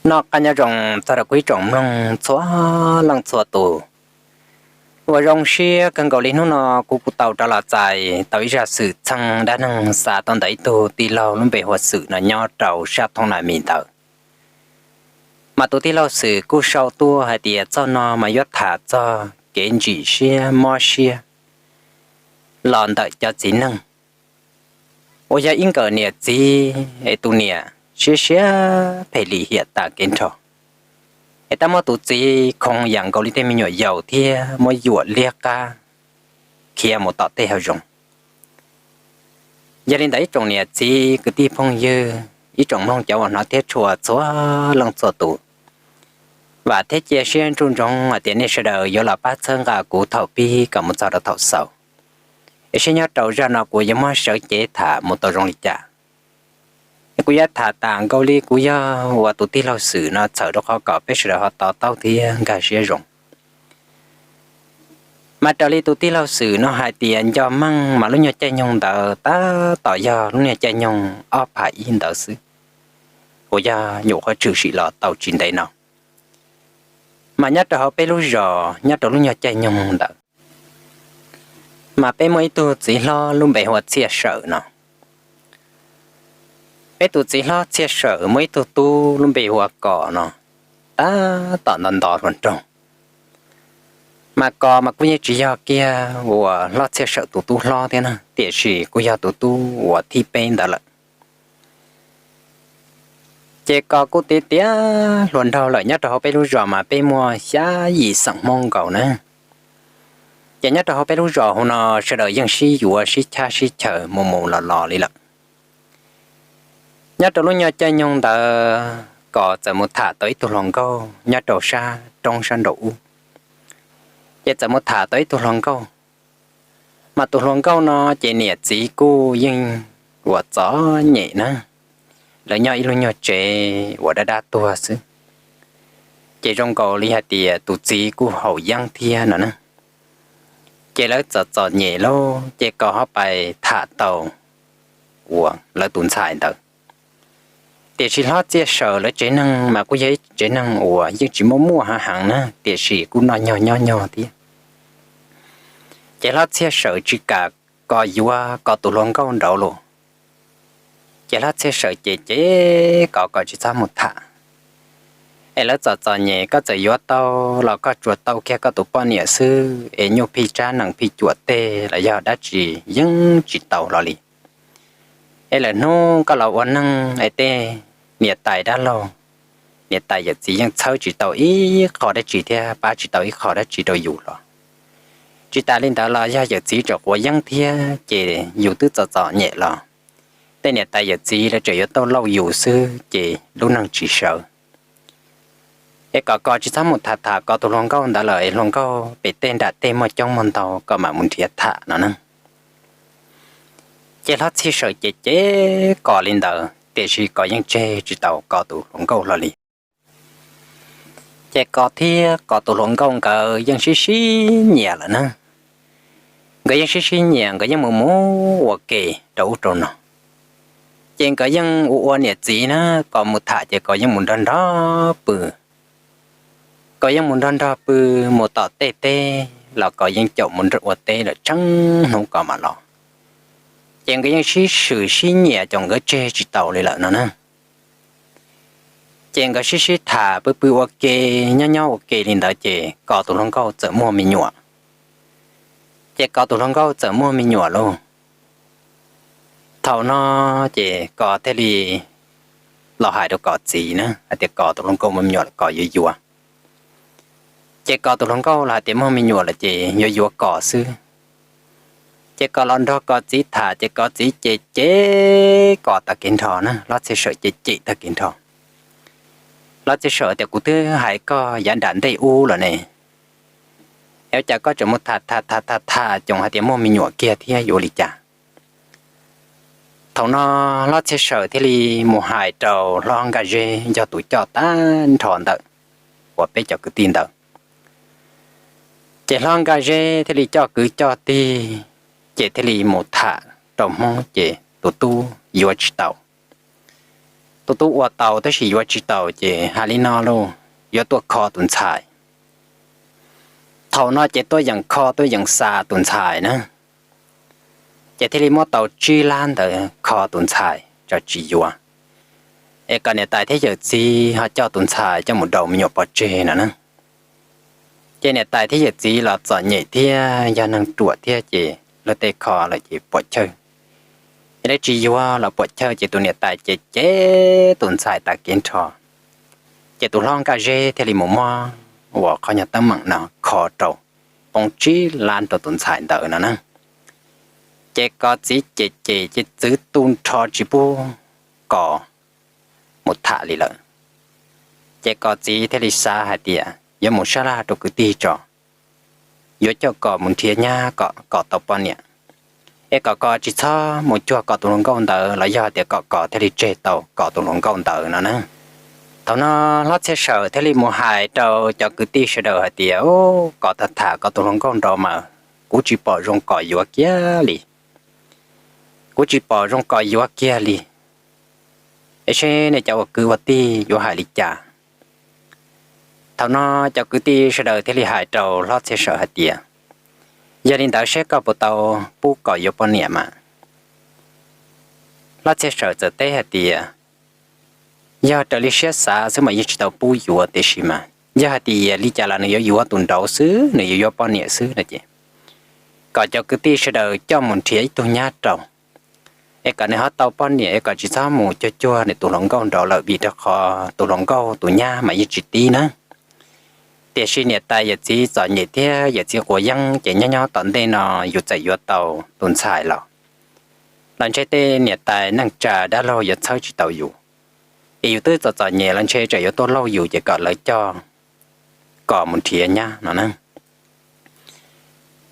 Noj qab nyob zoo txog rau kuv ib tsoom mloog txhua leej txhua tus. Uas zoo siab kawg nkaus li hnub no kuv kuj tau rov los txais tau ib zaj xwm txheej dab neeg xa tuaj ntawm ib tug tij laug lub npe hu ua Xwm no nyob rau sab Thoob Nas Mis ntawd. Mas tus tij laug Xwm kuj sau tuaj hais tias txoj no mas yuav tham txog kev ntsim siab mob siab los ntawm cov txiv neej uas yog ib nkawm niam txiv es tus niam siab siab phem lim hiam tas kev nrho, es tab muab tus txiv khoov yam nkaus li tej me nyuam yaus thiab muab yuam liab qab khiav mus tom tej hav zoov. Yog li ntawd ib tsoom niam txiv kwv tij phooj ywg, ib tsoom mloog cov uas hnov thiab tshua txhua leej txhua tus, vam thiab cia siab ntsoov ntsoov hais tias nej sawv daws yuav los pab txhawb nqa kuv thaum pib kom mus txog rau thaum xaus, es seb nyob rau zaj no kuv yuav muab sawv cev tham mus tau zoo li cas. Kuv yuav tham tas nkaus li kuv yog uas tus tij laug Xwm no txhawm rau qhov kom peb sawv daws ho to taub thiab nkag siab zoo. Mas raws li tus tij laug Xwm no hais tias nco meej mas lub nyuag caij nyoog ntawd tab tom yog lub nyuag caij nyoog ob phav ib ntawd xwb, uas yog nyuam qhuav tshwm sim los tau tsis ntev no. Mas nyob rau hauv peb lub zos nyob rau lub nyuag caij nyoog ntawd, mas peb muaj ib tug txiv hlob lub npe hu ua Txhiaj Sawm no. Peb tus txiv hlob Txhiaj Sawm muaj ib tug tub lub npe hu ua Kos no, tab tom nto nto hluas nraug. Mas Kos mas kuj yeej tsis yog kiag uas hlob Txhiaj Sawm tus tub hlob thiab na, tiam sis kuj yog tus tub uas thib peb ntawd lawm. Ces Kos kuj tiav tiav hluas nraug lawm, nyob rau hauv peb lub zos mas peb muaj xya yim xeem Hmoob nkaus na. Ces nyob rau hauv peb lub zos hauv no sawv daws yeej sib yuav sib chab sib chaws mus mus los los li lawm. Nyob rau lub nyuag caij nyoog ntawd Kos txawm mus tham tau ib tug hluas nkauj nyob rau sab roob sab nraum ub. Ces txawm mus tham tau ib tug hluas nkauj, mas tus hluas nkauj no ces niam txiv kuj yeej uas txom nyem na, lawv nyob ib lub nyuag tsev uas dab dab tuag xwb. Ces zoo nkaus li hais tias tus txiv kuj haus yeeb thiab no na. Ces lawv txom txom nyem lauj, ces Kos ho pais tham tau uas lawv tus ntxhais ntawd. Tiam sis hlob Txhiaj Sawm lawv tsev neeg mas kuj yog ib tsev neeg uas yeej tsis muaj muaj heev heev na, tiam sis kuj noj nyog nyob nyog thiab. Ces hlob Txhiaj Sawm tsis kam Kos yuav Kos tus hluas nkauj nraud los. Ces hlob Txhiaj Sawm ces cem Kos kom tsis txhob mus tham, es lawv txom txom nyem, koj txawm yuav tau los koj tsuas tau kiag koj tus poj niam xwb, es nyuj phij tsab nees phij cuam tej los yog dab tsi yeej tsis tau hlo li. Es lawm hnub koj los ua neeg es tej niam tais dab laug, niam tais yawm txiv yeej txhawb tsis tau ib qho dab tsi thiab pab tsis tau ib qho dab tsi rau yus los. Tsis tas li ntawd los yog yawm txiv tseem quav yeeb thiab, ces yus twb txom txom nyem los tej niam tais yawm txiv lawv tseem yuav tau lauj yus xwb, ces lub neej tsis sawv. Es kom Kos tsis txhob mus tham tham Kos tus hluas nkauj ntawd lawm, es hluas nkauj pem tej nram tej muaj coob muaj ntau, Kos mam mus nrhiav tham no na. Ces hlob Txhiaj Sawm ces cem Kos li ntawd, tiam sis Kos yeej tseg tsis tau Kos tus hluas nkauj hlo li. Ces Kos thiab Kos tus hluas nkauj nkawd yeej sib sib nyiam lawm na. Nkawd yeej sib sib nyiam, nkawd yeej mus mus ua ke rau ub rau no. Ces nkawd yeej ua ua niam txiv na, Kos mus tham ces Kos yeej mus nrog nrog pw. Kos yeej mus nrog nrog pw, mus tom tej teb los Kos yeej caum mus nrog ua teb lawm, tsheej hnub Kos mam los. Ces nkawd yeej sib swm sib nyiam, ces nkawd tseg tsis tau li lawm no na. Ces nkawd sib sib tham pw pw ua ke, nyob nyob ua ke li ntawd ces Kos tus hluas nkauj txawm muaj me nyuam. Ces Kos tus hluas nkauj txawm muaj me nyuam lauj. Thaum no ces Kos thiaj li los hais rau Kos txiv na hais tias Kos tus hluas nkauj muaj me nyuam lawm, Kos yuav yuav. Ces Kos tus hluas nkauj los hais tias muaj me nyuam lawm ces yuav yuav Kos xwb. Ces Kos los nrog Kos txiv tham ces Kos txiv ces cem Kos tag kev nrho na, hlob Txhiaj Sawm ces cem tag kev nrho. Hlob Txhiaj Sawm tias kuv twb hais koj yav nram ntej ub lawm ne, es ua cas koj tseem mus tham tham tham tham tham coos hais tias muaj me nyuam kiag thiab yuav ua li cas? Thaum no hlob Txhiaj Sawm thiaj li mus hais rau hlob Nkaj Zeb yog tus coj tag nrho ntawm uas peb cov kwv tij ntawd. Ces hlob Nkaj Zeb thiaj li coj kwv coj tij, ces thiaj li mus tham rau Hmoob ces tus tub yuav tsis tau. tus tub ua tau tab sis yuav tsis tau ces hais li no lauj, yuav tuaj kho tus ntxhais. Thaum no ces tuaj yeem kho tuaj yeem xa tus ntxhais na, ces thiaj li muab tau tsib lab ntawd kho tus ntxhais tso tsis yuav, es kom niam tais thiab yawm txiv ho coj tus ntxhais coj mus daus me nyuam pov tseg no na. Ces niam tais thiab yawm txiv los txom nyem thiab yog neeg ruam thiab ces luag tej kho lawm ces puam chawj, es lawv tsis yuav los puam chawj ces tus niam tais ces cem tus ntxhais tas kev nrho. Ces tus hlob Nkaj Zeb thiaj li mus muab uas qhov nyuag teeb meem no kho rau, poob tsib lab rau tus ntxhais ntawd no na. Ces Kos txiv ces ces ces txwv tu nrho tsis pub Kos mus tham li lawm. Ces Kos txiv thiaj li xav hais tias yuav mus sab laj rau kwv tij tso, yuav coj Kos mus nrhiav nyab kom Kos tau poj niam, es kom Kos tsis txhob mus cuag Kos tus hluas nkauj ntawd los yog hais tias kom Kos thiaj li tseg tau Kos tus hluas nkauj ntawd no na. Thaum no hlob Txhiaj Sawm thiaj li mus hais rau cov kwv tij sawv daws hais tias, Kos tham tham Kos tus hluas nkauj nrog mas kuv tsis pom zoo Kos yuav kiag li. Kuv tsis pom zoo Kos yuav kiag li. Es seb nej cov ua kwv ua tij yuav hais li cas? Thaum no cov kwv tij sawv daws thiaj li hais rau hlob Txhiaj Sawm hais tias, Yog li ntawd seb koj puas tau pub Kos yuav poj niam mas? Hlob Txhiaj Sawm txawm teb hais tias, Yog raws li siab xav xwb mas yeej tsis tau pub yuav, tiam sis mas yog hais tias li cas los nws yuav yuav tus nraud xwb, nws yuav yuav poj niam xwb no ces kom cov kwv tij sawv daws coj mus nrhiav ib tug nyab rau, es kom nws ho tau poj niam es kom tsis txhob mus cuag cuag nws tus hluas nkauj nraud lawm vim rau qhov tus hluas nkauj tus nyab mas yeej tsis tib na. Tiam sis niam tais yawm txiv txom nyem thiab yawm txiv quav yeeb ces nyob nyob tom ntej no yus txawm yuav tau tus ntxhais los los ntshe tej niam tais neej tsa dab laug yuav txhawb tsis tau yus, es yus twb txom txom nyem los ntshe tseem yuav tuaj lauj yus ces kom lawv coj Kos mus nrhiav nyab no na.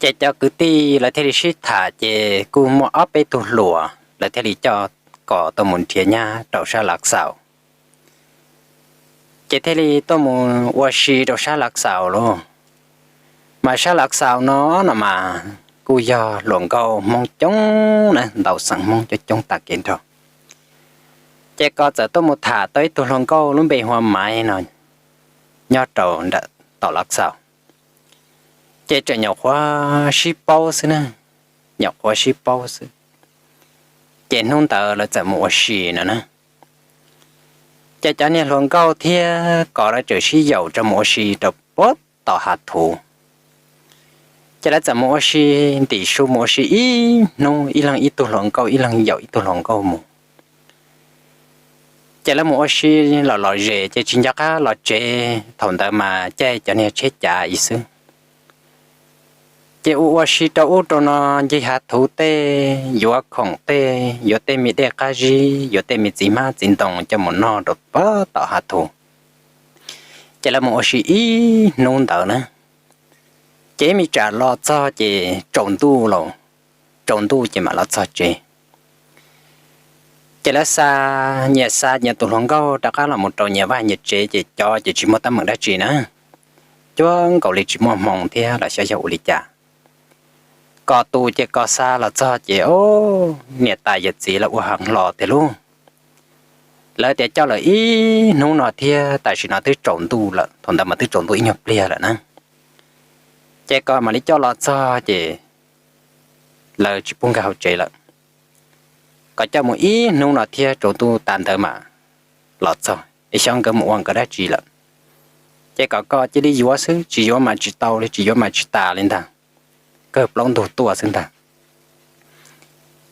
Ces cov kwv tij lawv thiaj li sib tham ces kuj muaj ob peb tug hluas lawv thiaj li coj Kos tuaj mus nrhiav nyab rau sab Lav Xaus. Ces thiaj li tuaj mus ua si rau sab Lav Xaus lauj. Mas sab Lav Xaus no no mas kuj yog hluas nkauj Hmoob coob na, ntau xeem Hmoob coob coob tag kev nrho. Ces Kos txawm tuaj mus tham tau ib tug hluas nkauj lub npe hu ua Maiv no nyob rau nram tom Lav Xaus. Ces tseem nyuam qhuav sib paub xwb na, nyuam qhuav sib paub xwb. Ces hnub ntawd lawv txawm mus ua si no na. Ces cov niag hluas nkauj thiab Kos lawv txawm sib yaum rau mus ua si rau puag tom hav thuv. Ces lawv txawm mus ua si, ntim su mus ua si ib hnub, ib leeg ib tug hluas nkauj, ib leeg yaum ib tug hluas nkauj mus. Ces lawv mus ua si los lom zem ces tsis nco qab los tsev, thaum ntawd mas caij cov niag tsheb cav ib xwb. Ces ua ua si rau ub rau no, ncig hav thuv tej, yuav khoom tej, yuav tej me dej qab zib, yuav tej me txiv hmab txiv ntoo coj mus noj rau puag tom hav thuv. Ces lawv mus ua si ib hnub ntawd na, ces ib me tsam los txog ces tsaus ntuj los, tsaus ntuj ces mam los txog tsev. Ces lawv xa, nyias xa nyias tus hluas nkauj rov qab los mus rau nyias vaj nyias tsev ces cov ces tsis muaj teeb meem dab tsi na, cuag nkaus li tsis muaj hmoo thiab los xyov yog ua li cas. Kos tus ces Kos xa los txog ces, o, niam tais yawm txiv lawv ua heev hlo tiag lauj. Lawv tias coj lawm ib hnub no thiab tam sim no twb tsaus ntuj lawm, thaum ntawd mas twb tsaus ntuj ib nyuag pliag lawm na. Ces Kos mam li coj los txog ces lawv tsis pub nkag hauv tsev lawm. Kos coj mus ib hnub no thiab tsaus ntuj tas ntawd mam los txog, es xyov nkawd mus ua nkawd dab tsi lawm. Ces kom Kos cia li yuav xwb, tsis yuav mas tsis tau li, tsis yuav mas tsis tas li ntag, kawg plaub ntug tuaj xwb ntag.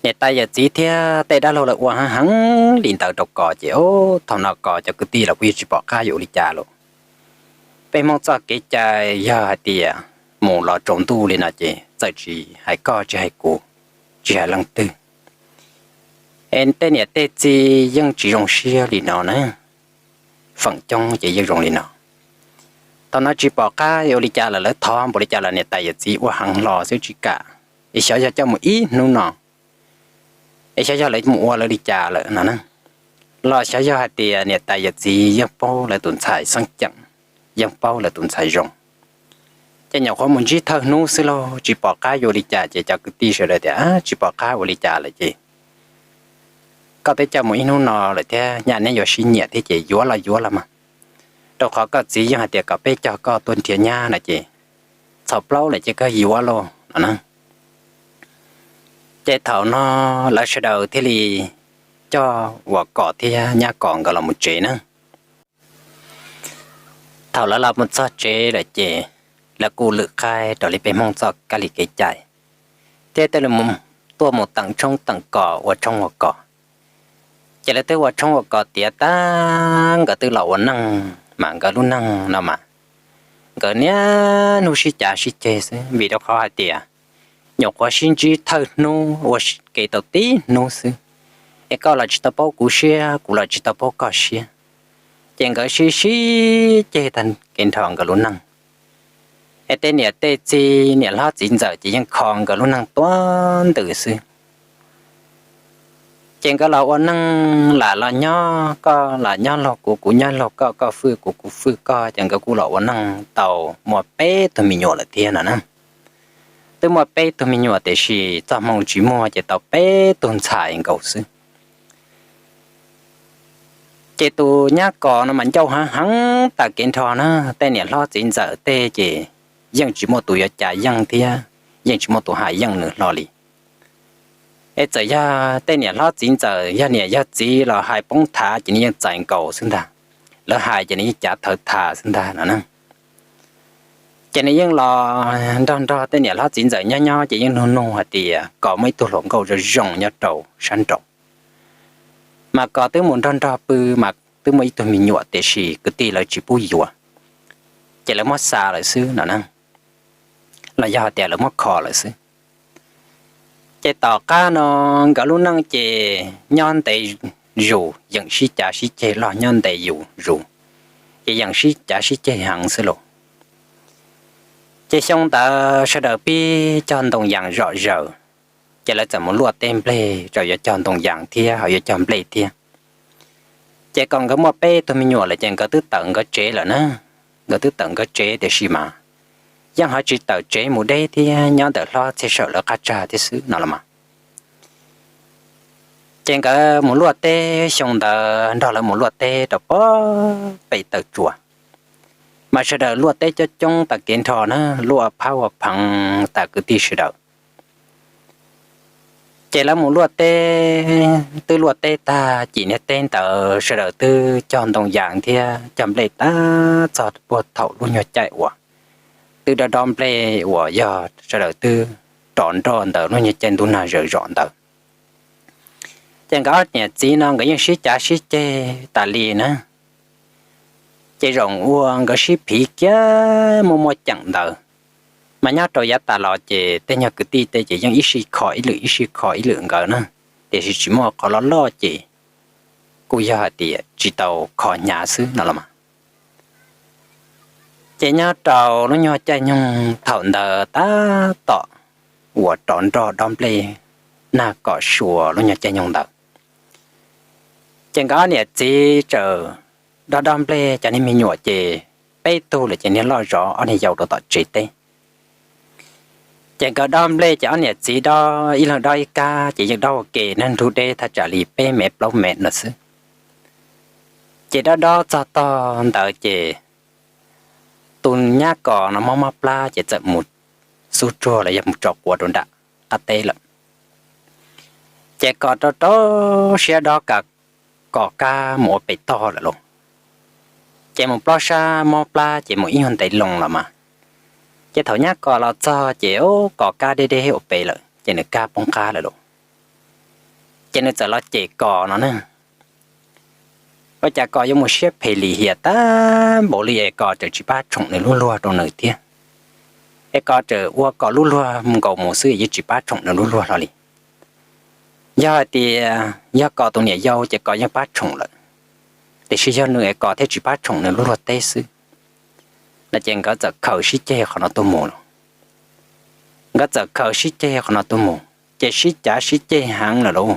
Niam tais yawm txiv thiab tej dab laug lawv ua heev heev li ntawd rau Kos ces, o, thaum no Kos cov kwv tij los kuj yeej tsis pom qab yuav ua li cas lawm. Peb Hmoob txoj kev cai yog hais tias mus los tsaus ntuj li no ces txawm tsis hais koj tsis hais kuv, tsis hais leej twg, es tej niam tej txiv yeej tsis zoo siab li no na. Feem coob ces yeej zoo li no. Thaum no tsis pom qab yuav ua li cas lawm, lawv thov npaum li cas los niam tais yawm txiv ua heev hlo xwb tsis kam, es xyov yog coj mus ib hnub no, es xyov yog lawv mus ua lawv li cas lawm no na. Los xyov yog hais tias niam tais yawm txiv yeej paub lawv tus ntxhais xeeb ceem, yeej paub lawv tus ntxhais zoo, ces nyuam qhuav mus ntsib thawj hnub xwb lauj, tsis pom qab yuav ua li cas ces cov kwv tij sawv daws tias tsis pom qab ua li cas lawm ces koj twb coj mus ib hnub no lawm thiab, nyaj neb yuav sib nyiam thiab ces yuav los yuav los mas, rau qhov koj txiv yeej hais tias kom peb coj koj tuaj nrhiav nyab no ces txhaum plaub lawm ces koj yuav lauj no na. Ces thaum no lawv sawv daws thiaj li coj uas Kos thiab nyab Kos nkawd los mus tsev na. Thaum lawv los mus txog tsev lawm ces lawv kuj lwm qaib raws li peb Hmoob txoj kab li kev cai, thiab tej lawv tuaj mus teem tshoob teem kos ua tshoob ua kos. Ces lawv twb ua tshoob ua kos tiav tag, nkawd twb los ua neej mas nkawd lub neej no mas nkawd niaj hnub sib cav sib ceg xwb, vim rau qhov hais tias nyuam qhuav sib ntsib thawj hnub ua kev tau tib hnub xwb, es koj los tsis tau paub kuv siab, kuv los tsis tau paub koj siab, ces nkawd sib sib ceg tag kev nrho nkawd lub neej. Es tej niam tej txiv, niam hlob txiv ntxawm ces yeej kho nkawd lub neej tuab ntws xwb. Ces nkawd los ua neej lam los nyob, koj los nyob laug kuv, kuv nyob laug koj, koj fwj kuv, kuv fwj koj, ces nkawd kuj los ua neej tau muaj peb tug me nyuam lawm thiab no na. Twb muaj peb tug me nyuam tiam sis txoj hmoo tsis muaj ces tau peb tug ntxhais nkaus xwb. Ces tus nyab Kos no mas ncauj heev heev tas kev nrho na, tej niam hlob txiv ntxawm tej ces yeej tsis muaj tus yuav cav yeej thiab yeej tsis muaj tus hais yeej nws hlo li. Es txawm yog tej niam hlob txiv ntxawm, yog niam yog txiv los hais poob thav ces nws yeej txais nkaus xwb ntag, lawv hais ces nws yeej cav thawv thas xwb ntag no na. Ces nws yeej los nrog nrog tej niam hlob txiv ntxawm nyob nyob ces yeej nug nug hais tias Kos muaj ib tug hluas nkauj zoo zoo nyob rau sab nraud, mas Kos twb mus nrog nrog pw mas twb muaj ib tug me nyuam tiam sis kwv tij lawv tsis pub yuav, ces lawv muab xa lawm xwb no na, los yog hais tias lawv muab kho lawm xwb. Ces tom qab no nkawd lub neej ces nyob ntev zus yeem sib cav sib ceg los nyob ntev zus zus, ces yeem sib cav sib ceg heev xwb los. Ces xyoo ntawd sawv daws pib cog ntoo yas zom zaws, ces lawv txawm mus luaj teb nplej rau yuav cog ntoo yas thiab ho yuav cog nplej thiab. Ces kom nkawd muaj peb tug me nyuam lawm ces nkawd twb tawm nkawd tsev lawm na, nkawd twb tawm nkawd tsev tiam sis mas yeej ho tsis tawm tsev mus deb thiab, nyob ntawm hlob txhia sawm lawv qab tsag thiab xwb no los mas. Ces nkawd mus luaj teb, xyoo ntawd nrog lawv mus luaj teb rau pem taw tsua, mas sawv daws luaj teb coob coob tas kev nrho na, luaj phab ua pheev tas kwv tij sawv daws. Ces lawv mus luaj teb, twb luaj teb tag cim niag teb ntawd sawv daws twb cog ntoo yas thiab cog nplej tab txog puag thaum lub nyuag caij uas twb dob dob nplej uas yog sawv daws twb rov nroj ntawd lub nyuag caij ntub nag zawm zom ntawd. Ces nkawd ob niam txiv no nkawd yeej sib cav sib ceg tas li na. Ces zaum ua nkawd sib phiv kiag muaj muaj ceem ntawd, mas nyob rau yav tas los ces tej nyuag kwv tij tej ces yeej ib sij kho ib lwm ib sij kho ib lwm nkawd na, tiam sis tsis muaj qhov loj loj ces kuj yog hais tias tsis tau kho hnyav xwb no los mas. Ces nyob rau lub nyuag caij nyoog thaum ntawd tab tom uas rov nroj dob nplej nag kom sua lub nyuag caij nyoog ntawd, ces nkawd ob niam txiv txawm dob dob nplej cov niag me nyuam ces peb tug lawm ces niag loj zov ob niag yau rau tom tsev teb. Ces nkawd dob nplej ces ob niam txiv dob ib leeg dob ib kab ces yeej dob ua ke nag nrug deb thaj tsam li peb mev plaub mev no xwb. Ces dob dob txog tog ntawd ces tus nyab Kos no mob mob plab ces txawm mus xub tsuag los yog mus tso quav rau nram qab teb lawm. Ces Kos rau rau siab dob ka Kos kab mus ua pem tog lawm lauj. Ces mus plob sab mob plab ces mus ib nyuag ntev loo los mas. Ces thaum nyab Kos los txog ces Kos kab deb deb ua pem lawm ces nws kab poob qab lawm lauj. Ces nws txawm los cem Kos no na, ua cas Kos yuav mus siab phem lim hiam tag npaum li es Kos tseem tsis pab tshoom nws lub luag rau nws thiab. Es Kos tseem ua Kos lub luag mus nkaus mus xwb yeej tsis pab tshoom nws lub luag hlo li. Yog hais tias yog Kos tus niam yau ces Kos yeej pab tshoom lawm, tiam sis yog nws es Kos thiaj tsis pab tshoom nws lub luag teb xwb. No ces nkawd txawm khaws sib ceg qhov no tuaj mus los. Nkawd txawm khaws sib ceg qhov no tuaj mus ces sib cav sib ceg heev lawm lauj.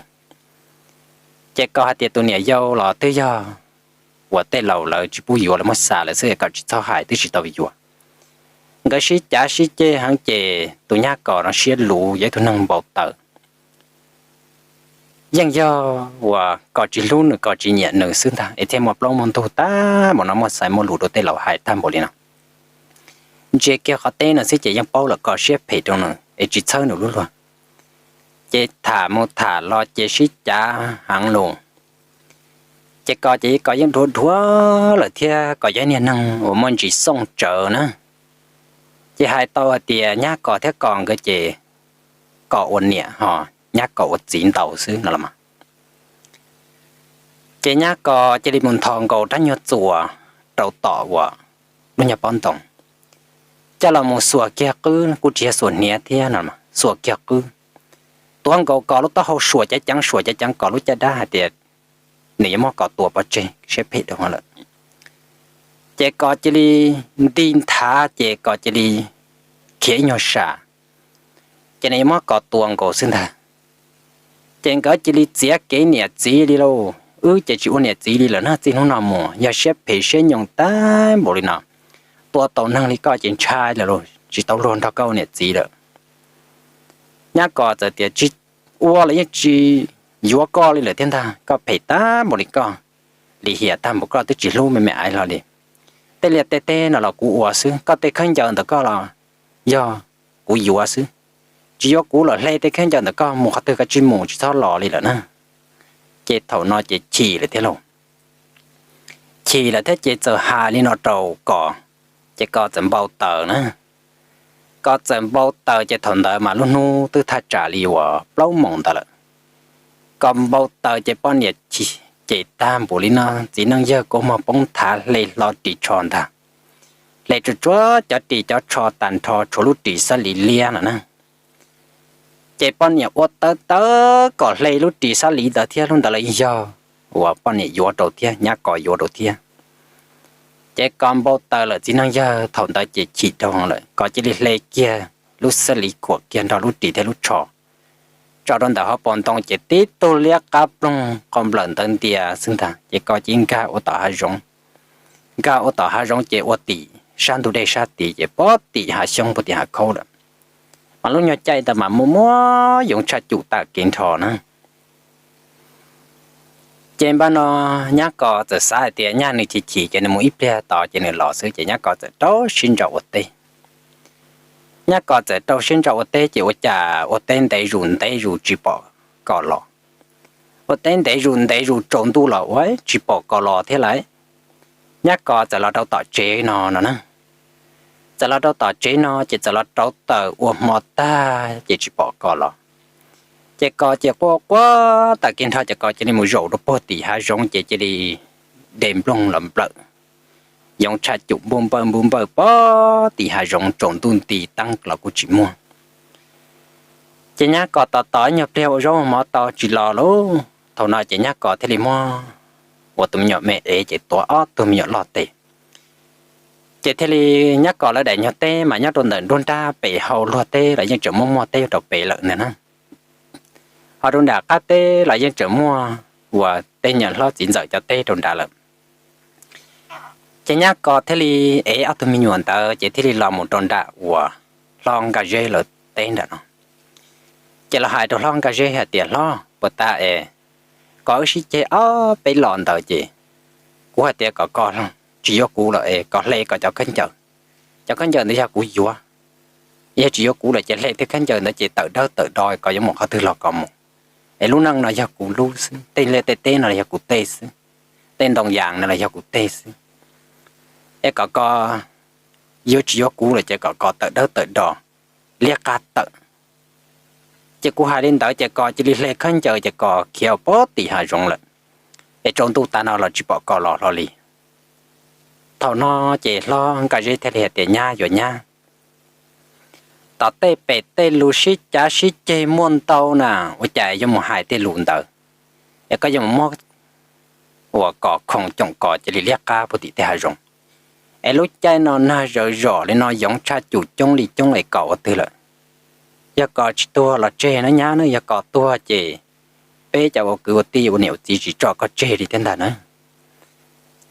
Ces Kos hais tias tus niam yau los twb yog uas tej laus lawv tsis pub yuav lawv muab xa lawm xwb es kom tsis txhob hais twb tsis tau yuav. Nkawd sib cav sib ceg heev ces tus nyab Kos no siab luv yog ib tug neeg npau taws. yeej yog uas Kos tsis hlub nws, Kos tsis nyiam nws xwb ntag es thiaj muaj plaub muaj ntug tag npaum no, muaj xaiv muaj lus rau tej laus hais tag npaum li no. Ntsia kiag qhov teb no xwb ces yeej paub lawm Kos siab phem rau nws es tsis txhawb nws lub luag. Ces tham mus tham los ces sib cav heev lus. Ces Kos ces Kos yeej dhuav dhuav lawm thiab, Kos yog niag neeg uas muaj ntsis xooj tsawv na. Ces hais tau hais tias nyab Kos thiab Kos nkawd ces Kos ua niam ho nyab Kos ua txiv ntau xwb no los mas. Ces nyab Kos cia li mus nthos nkaus rab nyuag txuas rau tom uas lub nyuag pob ntoo, coj los mus xuas kiag qwb, kuj tsis yog xuas hniav thiab no, xuas kiag qwb, tuav nkaus Kos lub taub hau suam ceev ceev, suam ceev ceev Kos lub caj dab hais tias nws yuav muab Kos tua pov tseg, siab phem dhau lawm. Ces Kos cia li nti nthav, ces Kos cia li khiav ib nyuag sam, ces nws yuav muab Kos tua nkaus xwb ntag. Ces nkawd cia li txiav kev niam txiv li lauj. Wb ces tsis ua niam txiv li lawm na, txij hnub no mus yog siab phem siab nyoos tag npaum li no, tua tau neeg li koj ces ntshai lawm lauj, tsis tau luag nrog koj ua niam txiv lawm. Nyab Kos txawm tias tsis ua los yeej tsis yuav koj li lawm thiab ntag, koj phem tag npaum li koj, lim hiam tag npaum koj twb tsis hlub me me aiv hlo li. Tej liaj tej teb no los kuv ua xwb, koj tej khaub ncaws ntawm koj los yog kuv yuav xwb. Tsis yuav kuv los hle tej khaub ncaws ntawm koj mus qhov twg, koj tsis mus tsis txhob los li lawm na. Ces thaum no ces chim lawm thiab lauj. Chim lawm thiab ces txawm hais li no rau Kos, ces Kos txawm npau taws na. Kos txawm npau taws ces thaum ntawd mas lub hnub twb thaj tsam li uas plaub moos ntawd lawm. Kos npau taws ces poj niam chim, ces tag npaum li no txiv neej yawg kua muag poob nthav hle hlo ris tsho ntag. Hle tsuas tsuav cov ris cov tsho tag nrho tshuav lub ris xab liv liab no na. Ces poj niam ua tawv tawv kom hle lub ris xab liv ntawd thiab, lub ntawd los yog uas poj niam yuav rau thiab, nyab Kos yuav rau thiab. Ces Kos npau taws lawm txiv neej yawg thaum ntawd ces chim dhau lawm, Kos cia li hle kiag lub xab liv khuam kiag nrog lub ris thiab lub tsho tso rau ntawm hauv paus ntoo ces tib tug liab qab ploog qau nplawm ntawd ntias xwb ntag. Ces Kos cia li nkag ua tom hav zoov, nkag ua tom hav zoov ces ua tim sab ntug dej sab tid ces puag tim hav xyoob puag tim hav khaub lawm. Mas lub nyuag caij ntawd mas muaj muaj yoov tshaj cum tag kev nrho na. Ces npaj no nyab Kos txawm xav hais tias nyab nws chim chim ces nws mus ib pliag tod ces nws los xwb, ces nyab Kos txawm rau siab ntso ua teb. Nyab Kos txawm rau siab ntso ua teb ces ua cas ua teb ntev zus ntev zus tsis pom Kos los. Ua teb ntev zus ntev zus tsaus ntuj los ua tsis pom Kos los thiab lauj. Nyab Kos txawm los rau tom tsev no no na. Txawm los rau tom tsev no ces txawm los rauv taws ua hmo tag ces tsis pom Kos los. Ces Kos ces quaj quaj tag kev nrho ces Kos cia li mus zaum rau puag tim hav zoov ces cia li de nplooj los nplawm. Yoov tshaj cum npuj npawj npuj npawj puag tim hav zoov tsaus ntuj nti teeb los kuj tsis muaj. Ces nyab Kos tos tos ib nyuag pliag ua zaub ua mov tau tsis los lauj, thaum no ces nyab Kos thiaj li muab ua tus me nyuam me ev ces tuav ob tug me nyuam loj tes. Ces thiaj li nyab Kos lawv daim nyuag teb mas nyob rau ntawm nruab nrab pem hau luag teb los yeej tseem muaj muaj teb rau pem lawm ntag na. Ho rau nram qab teb los yeej tseem muaj uas tej nyuam hlob txiv ntxawm cov teb rau nrad lawm. Ces nyab Kos thiaj li ev ob tug me nyuam ntawd ces thiaj li los mus rau nram uas hlob Nkaj Zeb lawv teb nram no. Ces los hais rau hlob Nkaj Zeb hais tias, Hlob, puas tas es kom wb sib ceg ob peb los ntawd ces kuv hais tias kom koj tsis yuav kuv lawm es kom hle koj cov khaub ncaws. Cov khaub ncaws ntawd yog kuv yuav. Yog tsis yuav kuv lawm ces hle tej khaub ncaws ntawd ces tawm dawb tawm do, koj yuav mus qhov twg los koj mus. Es lub neej no yog kuv lub xwb, tej liaj tej teb no los yog kuv tej xwb, tej ntoo yas no los yog kuv tej xwb. Es kom koj yuav tsis yuav kuv lawm ces kom koj tawm dawb tawm do, liab qab tawm. Ces kuv hais li ntawd ces koj cia li hle khaub ncaws ces koj khiav puag tim hav zoov lawm. Es tsaus ntuj tas no los tsis pom koj los hlo li. Thaum no ces hlob Nkaj Zeb thiaj li hais tias, Nyab yuav nyab, tom tej pem tej lus sib cav sib ceg muaj ntau na, ua cas yuav mus hais tej lus ntawd? Es koj yuav mus muab uas kom khoom coom kom cia li liab qab puag tim tej hav zoov. Es lub caij no nag zawv zom li no yoov tshaj cum coob li coob es kom ua twg lawm? Yog kom tsis tuag los tseg na nyab na, yog kom tuag ces peb cov ua kwv ua tij ua niam ua txiv tsis tso koj tseg li thiab ntag na.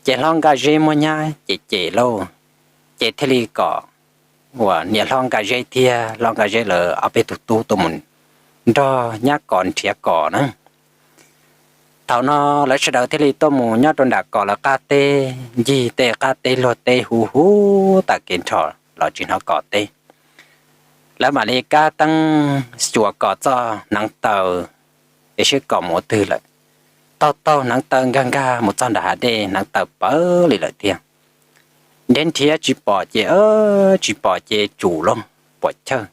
Ces hlob Nkaj Zeb muab nyab cem cem lauj, ces thiaj li kom uas niam hlob Nkaj Zeb thiab hlob Nkaj Zeb lawv ob peb tug tub tuaj mus nrog nyab Kos nrhiav Kos na. Thaum no lawv sawv daws thiaj li tuaj mus nyob rau nram Kos lawv qab teb, ncig tej qab teb luag teb huv huv tas kev nrho los tsis hnov Kos teb. Lawv mam li kab teeb xyuas Kos txoj hneev taw, es seb Kos mus ua twg lawm. Taug taug hneev taw nkag nkag mus txog nram hav dej, hneev taw pawv li lawm tiag. Nrhiav nrhiav tsis pom ces, tsis pom ces tsum lawm, puam chawj.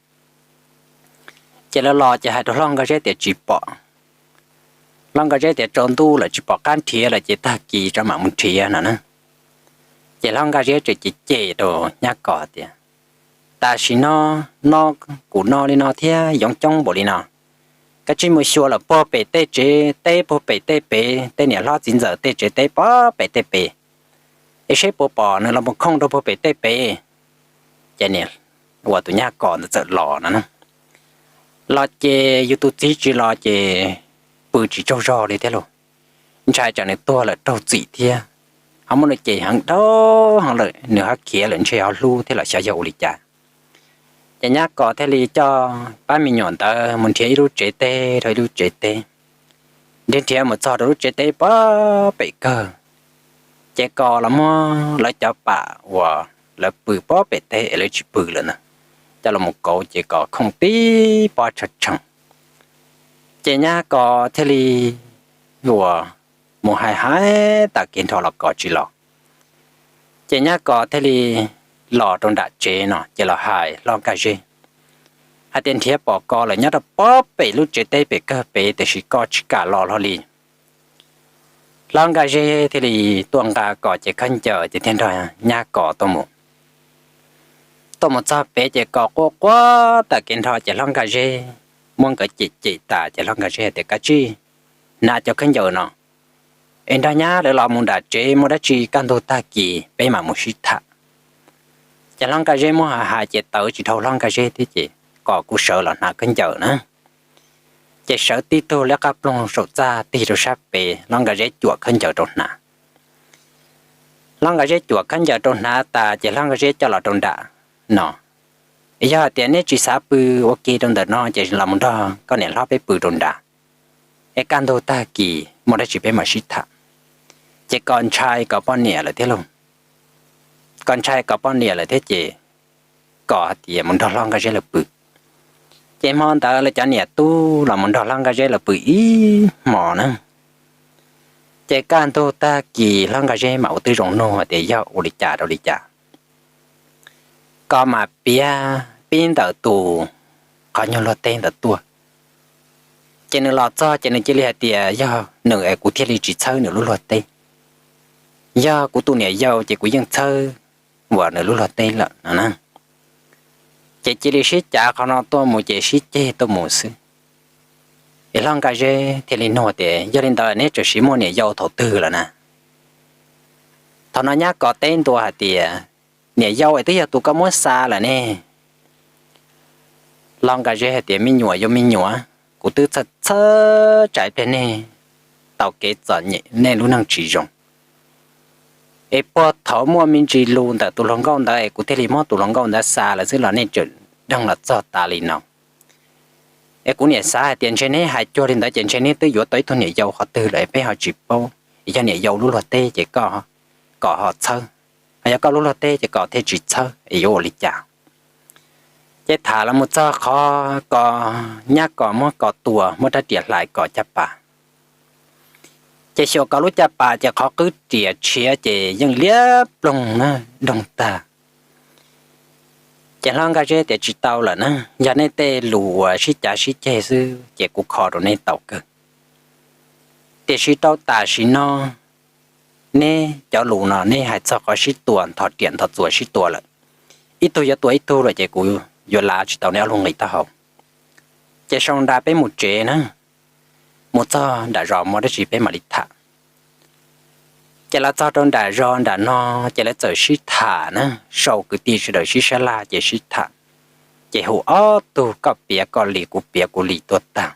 Ces lawv los ces hais rau Hlob Nkaj Zeb tias tsis pom. Hlob Nkaj Zeb tias tsaus ntuj lawm tsis pom qab nrhiav lawm ces tag kis mam mus nrhiav no na. Ces Hlob Nkaj Zeb tseem cem cem rau Nyab Kos tias, tam sim no, no kuv no li no thiab yoov coob npaum li no, koj cia li mus xyuas lawm puag pem tej tsev teb, puag pem tej pem, tej niam hlob txiv ntxawm tej tsev teb puag pem tej pem, es seb puas pom nws los mus khooj rau puag pem tej pem. Ces nim uas tus Nyab Kos ntawd txawm los no na. Los ces yus tus txiv tsis los ces pw tsis tsaug zog li thiab lauj. Ntshai tsam nws tuag lawm raug txim thiab, ho muab nws cem heev dhau heev lawm nws ho khiav lawm ntshe ho hlub thiab los xyov yog ua li cas. Ces Nyab Kos thiaj li coj pab me nyuam ntawd mus nrhiav ib lub tsev teb rau ib lub tsev teb. Nrhiav nrhiav mus txog rau lub tsev teb puag pem kawg, ces Kos los muab lawv cov pam uas lawv pw puag pem teb es lawv tsis pw lawm na, coj los mus kauv ces Kos khooj tib pob tshee tshee. Ces Nyab Kos thiaj li uas mus hais hais tas kev nrho los Kos tsis los. Ces Nyab Kos thiaj li los rau nram tsev no ces los hais Hlob Nkaj Zeb hais tias nrhiav pom Kos lawm nyob rau puag pem lub tsev teb pem kawg pem tiam sis Kos tsis kam los hlo li. Hlob Nkaj Zeb thiaj li tuaj nqa Kos cev khaub ncaws ces thiaj nrog Nyab Kos tuaj mus. Tuaj mus txog pem ces Kos quaj quaj tas kev nrho ces Hlob Nkaj Zeb muab nkawd cem cem tas ces Hlob Nkaj Zeb hais tias, Kav tsij hnav cov khaub ncaws no es nrog nyab lawv los mus nram tsev, muaj dab tsi kaj ntug tag kis peb mam mus sib tham. Ces Hlob Nkaj Zeb muab hais hais ces tawv tsis dhau Hlob Nkaj Zeb thiab ces Kos kuj sawv los hnav khaub ncaws na. Ces sawv tib tug liab qab ploog saum txaj tig rau sab pem, Hlob Nkaj Zeb cuam khaub ncaws rau hnav. Hlob Nkaj Zeb cuam khaub ncaws rau hnav tas ces Hlob Nkaj Zeb coj los rau nram no. Yog hais tias neb tsis xav pw ua ke rau ntawm no ces los mus nrog koj niam hlob peb pw rau nram, es kaj ntug tag kis muaj dab tsi peb mam sib tham. Ces Kos ntshai Kos poj niam lawm thiab lauj. Kos ntshai Kos poj niam lawm thiab ces Kos hais tias mus nrog Hlob Nkaj Zeb lawv pw. Ces hmo ntawd lawv cov niam tub los mus nrog Hlob Nkaj Zeb lawv pw ib hmo na. Ces kaj ntug tag kis Hlob Nkaj Zeb mam ua tib zoo nug tias yog ua li cas rau li cas. Kos mas piav pib ntawm tus qhov nyuag luag teb ntawd tuaj. Ces nws los txog ces nws cia li hais tias yog nws es kuv thiaj li tsis txhawb nws lub luag teb. Yog kuv tus niam yau ces kuv yeej txhawb uas nws lub luag teb lawm no na. Ces cia li sib cav qhov no tuaj mus ces sib ceg tuaj mus xwb. Es Hlob Nkaj Zeb thiaj li nug tias yog li ntawd neb tseem siv muaj niam yau thaum twg lawm na? Thaum no Nyab Kos teb ntua hais tias niam yau es twb yog tus koj muab xa lawm ne. Hlob Nkaj Zeb hais tias me nyuam yuav me nyuam, kuv twb txhawj txhawj tsam ib pliag nej tau kev txom nyem nej lub neej tsis zoo. Es puag thaum muaj me ntsis lus ntawm tus hluas nkauj ntawd es kuv thiaj li muab tus hluas nkauj ntawd xa lawm xwb los nej tseem deeg los txog tas li no. Es kuv niam xav hais tias ntshe neb hais cuag li ntawd ces ntshe neb twb yuav tau ib tug niam yau qhov twg lawm peb ho tsis paub. Yog niam yau lub luag teb ces koj kom ho txhawb, yog koj lub luag teb ces kom thiaj tsis txhawb es yuav ua li cas. Ces tham los mus txog qhov Kos, Nyab Kos muab Kos tua, muab rab riam hlais Kos caj pas. Ces xyuas Kos lub caj pas ces qhov qwb riam tshiav ces yeej liab ploog na, doog tag. Ces Hlob Nkaj Zeb tias tsis tau lawm na, yog nej tej lus uas sib cav sib ceg xwb ces kuv kho rau neb tau kawg. Tiam sis rau tam sim no neb cov lus no neb hais txog qhov sib tua, nthos riam nthos txuas sib tua lawm, ib tug yuav tua ib tug lawm ces kuv yuav lav tsis tau neb ob lub nqi taub hau. Ces sau nra peb mus tsev na, mus txog nram zos muaj dab tsi peb mam li tham. Ces lawv txog rau nram zos nram no, ces lawv txawm sib tham na, sau kwv tij sawv daws sib sab laj ces sib tham. Ces hu ob tug koj piav koj li kuv piav kuv li tuaj tag.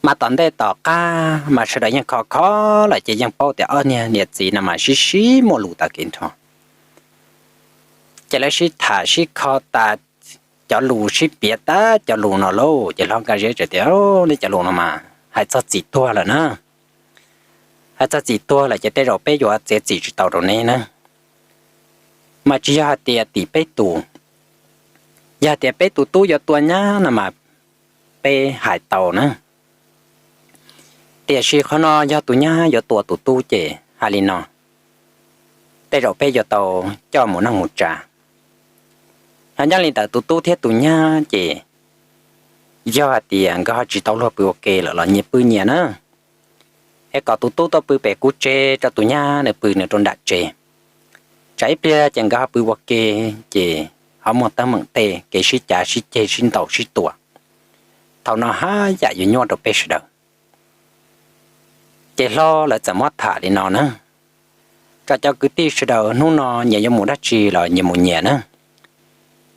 Mas tom ntej tom qab mas sawv daws yeej kho kho lawm ces yeej paub tias ob niag niam txiv no mas sib sib muaj lus tag kev nrho. Ces lawv sib tham sib kho tas cov lus, sib piav tas cov lus no lauj, ces Hlob Nkaj Zeb txawm tias, nej cov lus no mas hais txog txim tuag lawm na. Hais txog txim tuag lawm ces tej zaum peb yuav txiav txim tsis tau rau neb na. Mas tsis yog hais tias tim peb tus, yog tias peb tus tub yuav tua nyab no mas peb hais tau na. Tiam sis qhov no yog tus nyab yuav tua tus tub ces hais li no, tej zaum peb yuav tau coj mus neej mus tsa. Ho nyob li ntawm tus tub thiab tus nyab ces yog hais tias nkawd ho tsis tau luag pw ua ke lawm los nyias pw nyias na. Es kom tus tub tuaj pw pem kuv tsev, rau tus nyab nws pw nws rau nram tsev. Tsam ib pliag ces nkawd ho pw ua ke, ces ho muaj teeb meem tej kev sib cav sib ceg sib ntaus sib tua. Thaum no haj yam yuav nyuaj rau peb sawv daws. Ces hlob lawv txawm muab tham li no na, tso cov kwv tij sawv daws hnub no nyias yuav mus dab tsi los nyias mus nyias na.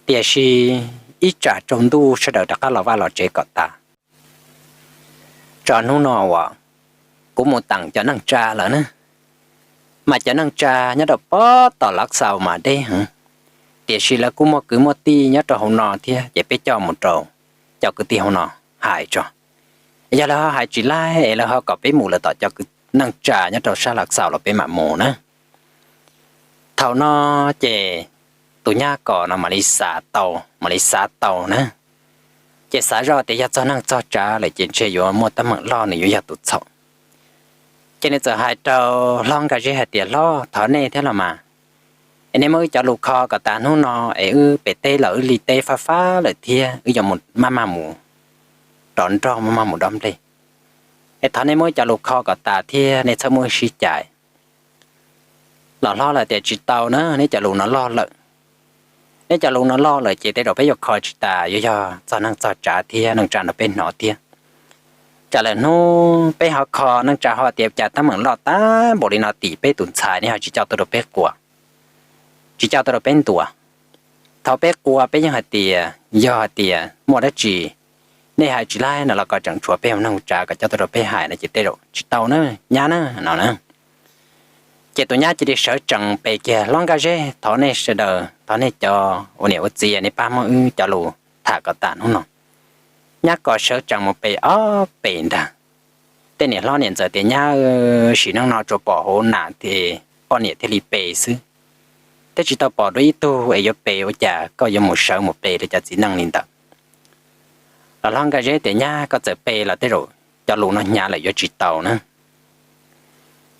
Tiam sis ib tsam tsaus ntuj sawv daws rov qab los vaj los tsev kom tas, tso hnub no uas kuv mus teem cov neej tsa lawm na. Mas cov neej tsa nyob rau pob tom Lav Xaus mas deb heev, tiam sis lawv kuj muaj kwv muaj tij nyob rau hauv no thiab, ces peb coj mus rau cov kwv tij hauv no hais tso. Yog lawv ho hais tsis laib es lawv ho kom peb mus lawm tom cov neej tsa nyob rau sab Lav Xaus los peb mam mus na. Thaum no ces tus nyab Kos no mam li xav tau, mam li xav tau na. Ces xav zoj tias yog txog neej txog tsav lawm ces ntshe yuav muaj teeb meem loj, nws yuav yog tus txhaum. Ces nws txawm hais rau hlob Nkaj Zeb hais tias, Hlob, thov nej thiab los mas, es nej muab wb cov lus kho kom tas hnub no, es wb pem teb los wb li teb fab fab lawm thiab, wb yuav mus maj maj mus rov nrog maj maj mus dob nplej. Es thov nej muab wb cov lus kho kom tas thiab nej txhob muab wb sib cais. Los hlob lawv tias, Tsis tau na, neb cov lus no loj lawm. Neb cov lus no loj lawm ces tej zaum peb yuav kho tsis tas, yuav yog txog neej txog tsav thiab neej tsa nrog peb hnov thiab. Tsam lawm hnub peb ho kho neej tsa ho tias cas teeb meem loj tag npaum li no tim peb tus ntxhais, nej ho tsis coj tuaj rau peb qua, tsis coj tuaj rau peb ntuas. Thaum peb qua peb yeej hais tias yog hais tias muaj dab tsi nej hais tsis laib no los kom tseem tshuav peb hauv neej tsa kom coj tuaj rau peb hais no ces tej zaum tsis tau na, nyab na no na. Ces tus nyab cia li sawv tsees pe kiag, Hlob Nkaj Zeb, thov nej sawv daws, thov nej cov ua niam ua txiv nej pab muab wb cov lus tham kom tas hnub no. Nyab Kos sawv tsees mus pe ob pes ntag. Tej niam hlob niam ntxawm tias, Nyab, sim neej no tsuas pom hauv nas ces poj niam thiaj li pe xwb, thiab tsis tau pom dua ib tug es yuav pe, ua cas koj yuav mus sawv mus pe rau cov txiv neej li ntawd? Los hlob Nkaj Zeb tias, Nyab, koj txawm pe los tej zaum cov lus no hnyav lawm yuav tsis tau na.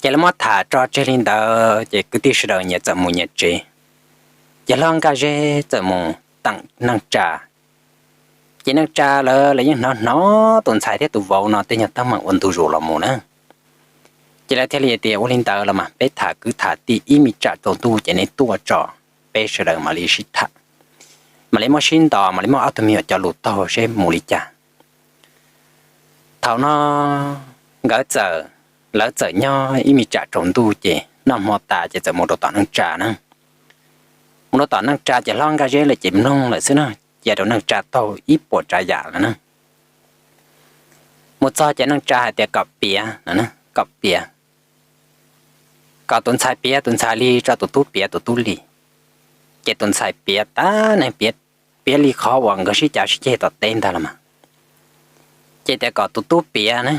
Ces lawv muab tham tso tseg li ntawd ces kwv tij sawv daws nyias txawm mus nyias tsev. Ces hlob Nkaj Zeb txawm mus teem neej tsa. Ces neej tsa lawv los yeej hnov hnov tus ntxhais thiab tus vauv no tej nyuag teeb meem ua ntu zus los mus na. Ces lawv thiaj li tias, Ua li ntawd los mas peb tham kwv tham tij, ib me tsam tsaus ntuj ces neb tuaj tso, peb sawv daws mam li sib tham, mam li muab sib ntaus, mam li muab ob tug me nyuam cov lus taug seb mus li cas. Thaum no nkawd txawm, lawv txawm nyob ib me tsam tsaus ntuj ces noj hmo tas ces txawm mus rau tom neej tsa na. Mus rau tom neej tsa ces hlob Nkaj Zeb lawv ces mloog lawm xwb na, cia rau neej tsa taug ib puas tsav yam lawm na. Mus txog ces neej tsa hais tias, Kom piav, kom piav, kom tus ntxhais piav tus ntxhais li, tso tus tub piav tus tub li. Ces tus ntxhais piav tas ne, piav li qhov uas nkawd sib cav sib ceg tom teb ntag los mas. Ces tias, Kom tus tub piav na,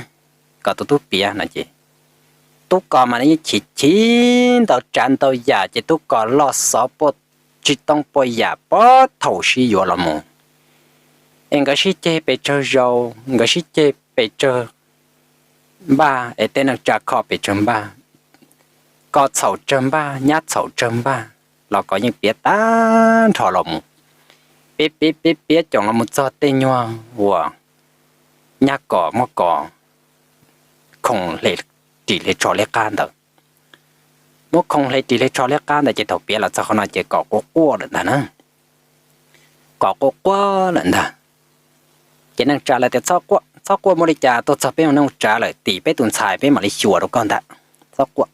kom tus tub piav no ces tub Kos mas nws yeej chim chim ntau tsav ntau yam ces tub Kos loj xov puaj tsis toob puaj yam puag thaum sib yuav los mus. Es nkawd sib ceg pes tsawg zaus, nkawd sib ceg pes tsawg npaj, es tej neej tsa kho pes tsawg npaj, Kos txhaum tsawg npaj, nyab txhaum tsawg npaj, los Kos yeej piav tag nrho los mus. Piav piav piav piav coom los mus txog tej nyuag uas nyab Kos muab Kos khoo hle ris hle tsho liab qab ntawd. Muab khoo hle ris hle tsho liab qab ntawd ces thaum piav los txog qhov no ces Kos quaj quaj lawm ntag na. Kos quaj quaj lawm ntag. Ces neej tsa lawv tias, Txhob quaj, muaj li cas tuaj txog peb mus neej tsa lawm, tim peb tus ntxhais peb mam li xyuas rau koj ntag, txhob quaj.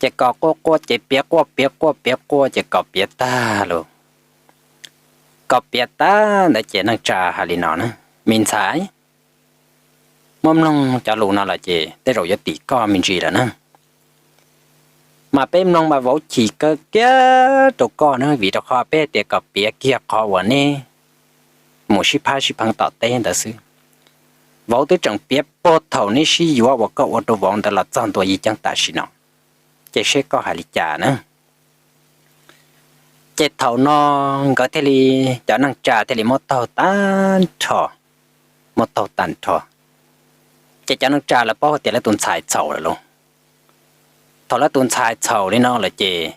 Ces Kos quaj quaj ces piav quaj piav quaj piav quaj ces Kos piav tag lawm. Kos piav tag ntawd ces neej tsa hais li no na, Me ntxhais, muab mloog cov lus no lawm ces tej zaum yuav tim koj me ntsis lawm na. Mas peb mloog mas vauv chim kawg kiag rau koj na, vim rau qhov peb tias kom piav kiag qhov uas neb mus sib phab sib pheev tom teb ntawd xwb. vauv twb tseem piav puag thaum neb sib yuav uas koj ua rau vauv ntawd los txog ntua yim ceeb tam sim no, ces seb koj hais li cas na. Ces thaum no nkawd thiaj li, cov neej tsa thiaj li muab taug tag nrho, muab taug tag nrho. Ces cov neej tsa lawv paub hais tias lawv tus ntxhais txhaum lawm lauj. Thaum lawv tus ntxhais txhaum li no lawm ces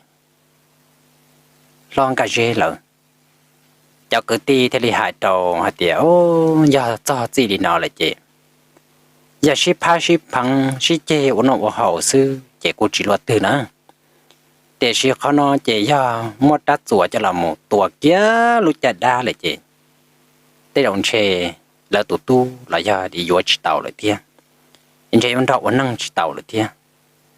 hlob Nkaj Zeb lawv cov kwv tij thiaj li hais rau hais tias, yog txog txij li no lawm ces yog sib phab sib pheev sib ceg ua noj ua haus xwb ces kuj tsis luaj twg na. Tiam sis qhov no ces yog muab rab txuas coj los mus tua kiag lub caj dab lawm ces tej zaum ntshe lawv tus tub los yog yuav tsis tau lawm thiab, ntshe yuav nrog ua neej tsis tau lawm thiab.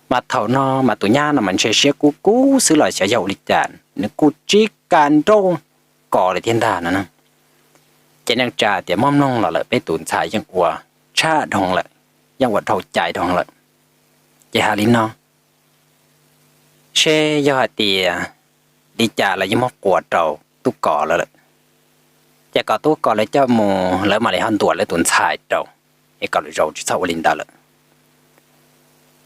Mas thaum no mas tus nyab no mas ntshe siab kub kub xwb los xyov yog ua li cas nws kuj tsis kam nrauj kos lawm thiab ntag no na. Ces neej tsa tias muab mloog los lawm peb tus ntxhais yeej ua tshaj dhau lawm, yeej ua dhau cai dhau lawm. Ces hais li no, seb yog hais tias li cas los yeej muab quas rau tub kos lawv lawm. Ces kom tub kos lawv coj mus lawv mam li ho ntuas lawv tus ntxhais rau, es kom lwm zaus tsis txhob ua li ntawd lawm.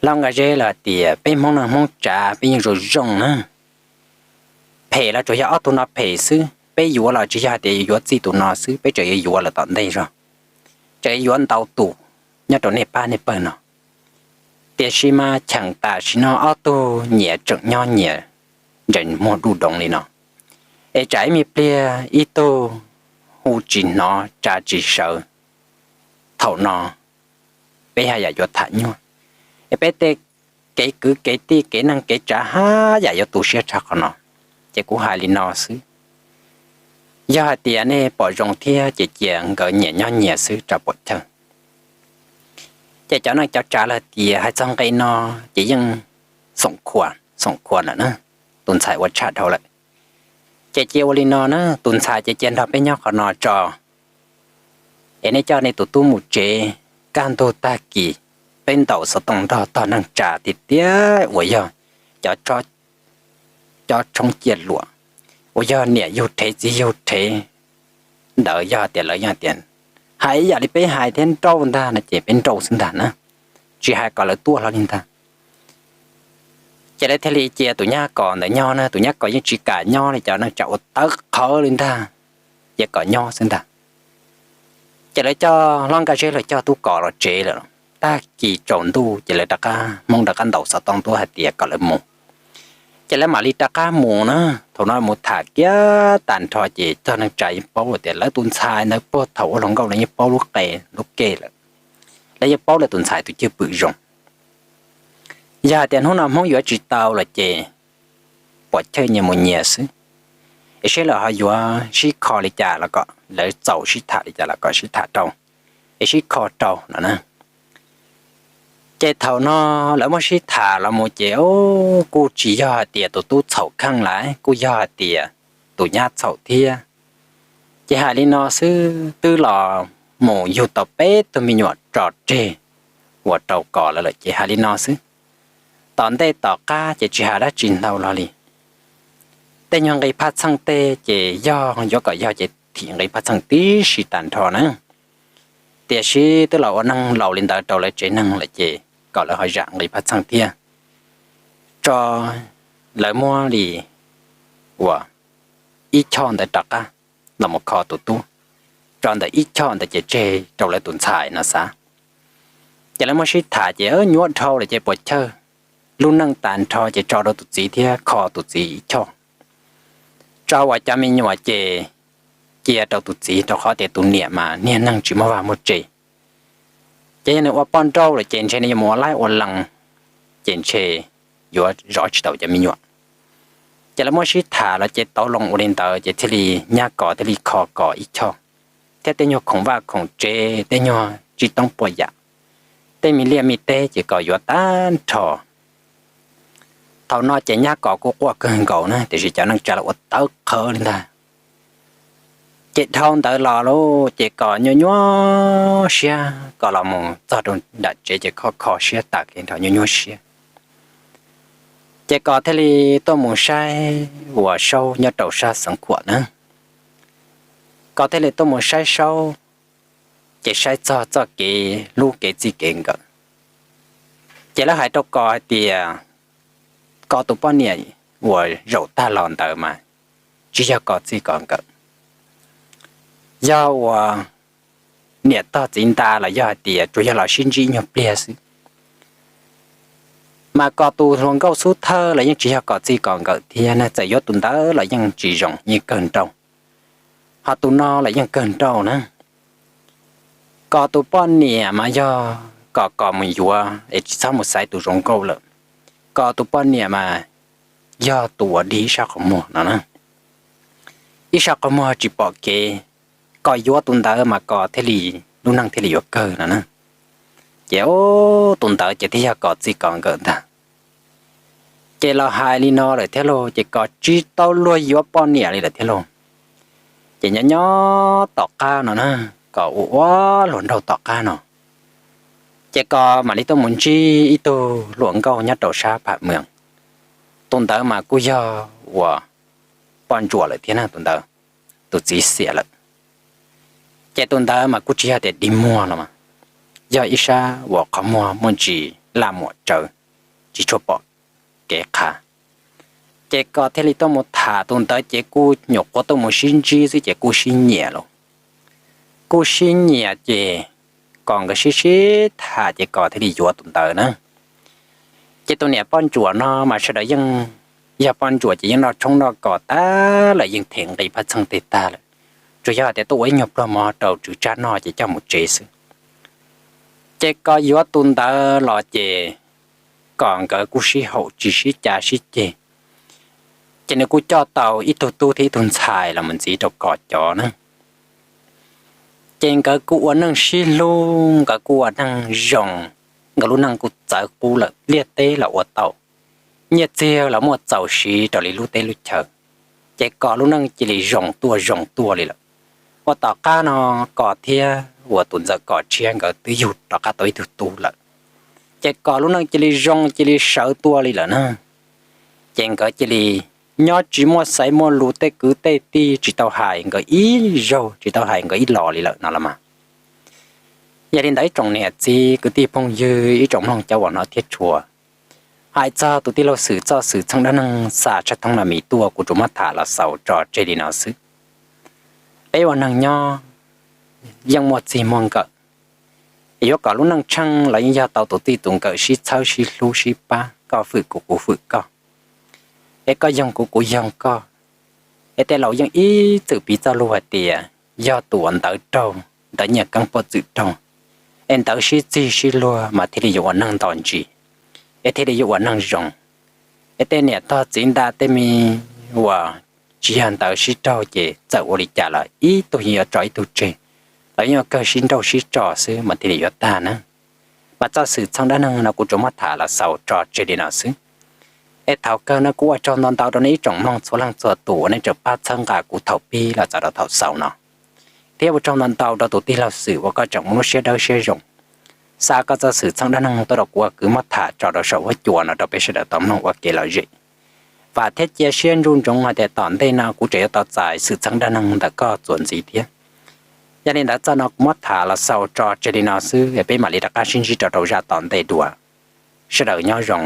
Hlob Nkaj Zeb lawv hais tias peb Hmoob neej Hmoob tsav peb yeej zoo zoo na. Phem los tsuas yog ob tug no phem xwb, peb yuav los tsis yog hais tias yuav txij tus no xwb, peb tseem yuav yuav lawm tom ntej zog, tseem yuav ntau tus nyob rau nej pab nej pawg no. Tiam sis mas cheem tam sim no ob tug nyias tseem nyob nyias ntsees muag duj doov li no, es tsam ib me pliag ib tug hu tsis hnov tsa tsis sawv, thaum no peb haj yam yuav tham nyuaj, es peb tej kev kwv kev tij kev neej kev tsav haj yam yuav tu siab tshaj qhov no. Ces kuv hais li no xwb, yog hais tias nej pom zoo thiab ces cia nkawd nyias nyob nyias xwb tso pom chawj. Ces cov neej cov tsav lawv tias hais txog nqe no ces yeej xoom khua, xoom khua lawm na, tus ntxhais ua tshaj dhau lawm. Ces cia ua li no na, tus ntxhais ces cia nrog peb nyob qhov no tso, es nej coj nej tus tub mus tsev, kaj ntug tag kis peb ntaus xov tooj nrog tog neej tsa tiag tiag uas yog cov tshoob ciaj luam, uas yog niam yug rhev txiv yug rhev ntawd, yog tias lawv yeej tias hais ib yam li peb hais thiab nrauj ntag no ces peb nrauj xwb ntag na, tsis hais kom lawv tuaj hlo li ntag. Ces lawv thiaj li cia tus nyab Kos ntawd nyob na, tus nyab Kos yeej tsis kam nyob li, cov neej tsa ua tawv qhawv li ntag, cia Kos nyob xwb ntag. Ces lawv coj, hlob Nkaj Zeb lawv coj tub Kos los tsev lawm. Tag kis tsaus ntuj ces lawv rov qab, Hmoob rov qab ntaus xov tooj tuaj hais tias kom lawv mus. Ces lawv mam li rov qab mus na. Thaum no mus tham kiag tag nrho ces cov neej tsa yeej paub tias lawv tus ntxhais ntawd puag thaum ua hluas nkauj lawv yeej paub lub qe lub ke lawm. Lawv yeej paub lawv tus ntxhais tus cwj pwm zoo. Yog hais tias hnub no Hmoob yuav tsis tau lawm ces pom chawj nyias mus nyias xwb, es seb lawv ho yuav sib kho li cas los kom lawv txaus sib tham li cas los kom sib tham rau, es sib kho rau no na. Ces thaum no lawv muab sib tham los mus ces kuj tsis yog hais tias tus tub txhaum kheej lawm, kuj yog hais tias tus nyab txhaum thiab. Ces hais li no xwb twb los mus yug tau peb tug me nyuam tso tseg ua rau Kos lawv lawm ces hais li no xwb. Tom ntej tom qab ces tsis hais dab tsi ntau los li. Tej nyuag nqi phaj txheej tej ces yog yuav kom yog ces thim nqi phaj txheej tib si tag nrho na. Tiam sis twb los ua neeg laus li ntawd rau lawv tsev neeg lawm ces kom lawv ho zam nqi phaj txheej thiab, tso lawv muab li uas ib choj ntawd rov qab los mus kho tus tub, tso ntawm ib choj ntawd ces tseg rau lawv tus ntxhais no xav. Ces lawv muab sib tham ces nyuaj dhau lawm ces puas chawj, lub neej tag nrho ces tso rau tus txiv thiab kho tus txiv ib choj. Tso uas cov me nyuam ces cia rau tus txiv rau qhov tias tus niam mas niag neeg tsis muaj vaj muaj tse. Ces yog nws ua poj nrauj lawm ces ntshe nws yuav mus ua laib ua lees, ces ntshe yuav zov tsis tau cov me nyuam. Ces lawv muab sib tham los ces tau loo ua li ntawd ces thiaj li nyab Kos thiaj li kho Kos ib choj, thiab tej nyuag khoom vaj khoom tsev, tej nyuag tsis toob puas yam, tej me liaj me teb ces Kos yuav tag nrho. Thaum no ces nyab Kos kuj quaj kawg nkaus na, tiam sis cov neej tsa los ua tawv qhawv li ntag. Ces dhau ntawd los lauj ces Kos nyuaj nyuaj siab, Kos los mus txog rau nram tsev ces Kos kho siab tas kev nrho nyuaj nyuaj siab. Ces Kos thiaj li tuaj mus saib uas Saub nyob rau sab xeev Khuam na. Kos thiaj li tuaj mus saib Saub, ces saib txog txoj kev hlub kev txij kev nkawm. Ces lawv hais rau Kos hais tias Kos tus poj niam uas zaum tag los ntawd mas tsis yog Kos txij Kos nkawm, yog uas niam tog txiv nta los yog hais tias tsuas yog los sib ntsib nyuag pliag xwb. Mas Kos tus hluas nkauj xub thawj los yeej tsis yog Kos txij Kos nkawm thiab na, txawm yuav tus ntawd los yeej tsis zoo, yeej kawg nraug. Ho tus no los yeej kawg nraug na. Kos tus poj niam mas yog kom Kos mus yuav es tsis txhob mus xaiv tus zoo nkauj lawm. Kos tus poj niam mas yog tus uas dig ib sab qhov muag no na. Ib sab qhov muag tsis pom kev, Kos yuav tus ntawd mas Kos thiaj li, lub neej thiaj li yuav kawg no na. Ces tus ntawd ces thiaj yog Kos txij Kos nkawm ntag. Ces los hais li no lawm thiab lauj, ces Kos tsis tau luag yuav poj niam li lawm thiab lauj. Ces nyob nyob tom qab no na, Kos ua ua hluas nraug tom qab no, ces Kos mam li tuaj mus ntsib ib tug hluas nkauj nyob rau sab Pham Mws. Tus ntawd mas kuj yog uas poj ntsuam lawm thiab na, tus ntawd tus txiv xiam lawm. Ces tus ntawd mas kuj tsis yog tias dig muag los mas, yog ib sab uas qhov muag muaj ntsis laj muam tsawv, tsis tshua pom kev qha. Ces Kos thiaj li tuaj mus tham tus ntawd ces kuj nyuam qhuav tuaj mus sib ntsib xwb ces kuj sib nyiam lauj. Kuj sib nyiam ces Kos nkawd sib sib tham ces Kos thiaj li yuav tus ntawd na. Ces tus niam poj ntsuam no mas sawv daws yeej, yog poj ntsuam ces yeej noj tshoob noj kos tag lawm, yeej them nqi phaj txheej teg tag lawm. Tsuas yog hais tias tuaj ua ib nyuag pluag mov rau tswv tsab noj ces coj mus tsev xwb. Ces Kos yuav tus ntawd los ces Kos nkawd kuj sib haum tsis sib cav sib ceg. Ces nws kuj coj tau ib tug tub thiab ib tug ntxhais los mus ntxiv rau Kos cov na. Ces nkawd kuj ua neej sib hlub, nkawd kuj ua neej zoo, nkawd lub neej kuj txawv qub lawm, liaj teb los ua tau, nyiaj txiag los muaj txaus siv raws li lub teb lub chaw. Ces Kos lub neej cia li zoo tuaj zoo tuaj li lawm. Ua tom qab no Kos thiab uas tus ntxawm Kos tshiab nkawd twb yug rov qab tau ib tug tub lawm. Ces Kos lub neej cia li zoo cia li sawv tuaj li lawm na. Ces nkawd cia li nyob tsis muaj xaiv muaj lus, tej kwv tej tij tsis tau hais nkawd ib zaug, tsis tau hais nkawd ib los li lawm no los mas. Yog li ntawd ib tsoom niam txiv kwv tij phooj ywg, ib tsoom mloog cov uas hnov thiab tshua, hais txog tus tij laug Xwm txoj xwm txheej dab neeg xa tshaj thoob no mis tuaj kuv tsuas muab tham los xaus tso tseg li no xwb. Peb ua neeg nyob yeej muaj txij muaj nkawm, yuav kom lub neej tsheej los yeej yog tau tus txij tus nkawm sib txhawb sib hlub sib pab, koj fwm kuv kuv fwm koj, es koj yoog kuv kuv yoog koj. Es tej laus yeej ib txwm piv txoj lus hais tias yog tus uas ntawv raug, ntawv nyiaj keeb poj txwm raug, es ntawv sib txig sib luag mas thiaj li yuav ua neej nto ntsis, es thiaj li yuav ua neej zoo. Es tej niam tog txiv nta tej me uas tsis yog ntawv sib raug ces txawm ua li cas los ib tug yeej yuav tso ib tug tseg, los yeej yuav kawg sib nrauj sib tso xwb mas thiaj li yuav tag na. Mas txoj xwm txheej dab neeg no kuv tsuas muab tham los xaus tso tseg li no xwb. Es thaum kawg no kuv ua tsaug ntau ntau rau nej ib tsoom mloog txhua leej txhua tus uas nej tseem pab txhawb nqa kuv thaum pib los txog rau thaum xaus no, thiab ua tsaug ntau ntau rau tus tij laug Xwm uas koj tseem muaj lub siab dawb siab zoo xa koj txoj xwm txheej dab neeg tuaj rau kuv ua kwv muab tham tso rau saum huab cua no rau peb sawv daws tau mloog ua kev lom zem. Vam thiab cia siab ntsum ntsoov hais tias tom ntej no kuv tseem yuav tau txais xwm txheej dab neeg ntawm koj txuas ntxiv thiab. Yog li ntawd zaj no kuv muab tham los xaus tso tseg li no xwb, peb mam li rov qab sib ntsib rau rau zaj tom ntej dua. Sawv daws nyob zoo.